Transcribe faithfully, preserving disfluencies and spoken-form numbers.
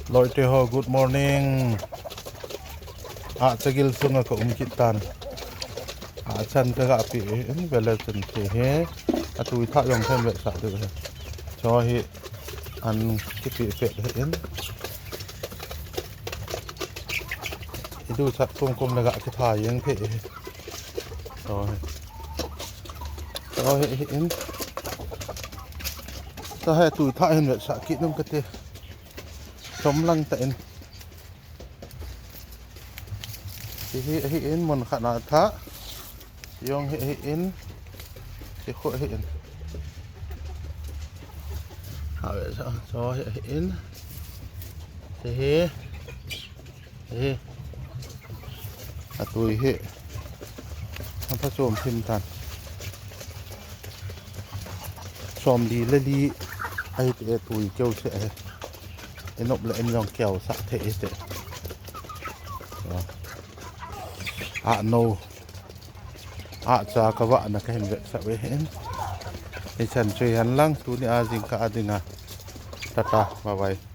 Loite ho, good morning. Ahcha gil sunga ka um kit tan. Ahchan ka ga pe in, vele chun che hi. Atui thah jong kahin vetsah diu ahi. Cho hi an kipe pe hi in. Idu chat kum kum le ga kitha jeng thei hi. Cho hi. Cho hi, hi in. Cho hi tui thah hin vetsah kit nom kate. Chom lang tah in. Hihi, hi in mun khat na thah. Jong hi, hi in. Hi khu hi in. Ha ve sa, so hi, hi in. Hihi. Hihi. Atui hi. Apha chom thim tan. Som li le li. Ahi te tui keu se ahi. Inop le in jong keu sah thei te. Ah, no. Ahcha ka vahna kahin vetsah ve hin. Hichan chu hen lang, tuni a jingkah a dinga. Tata, bye bye.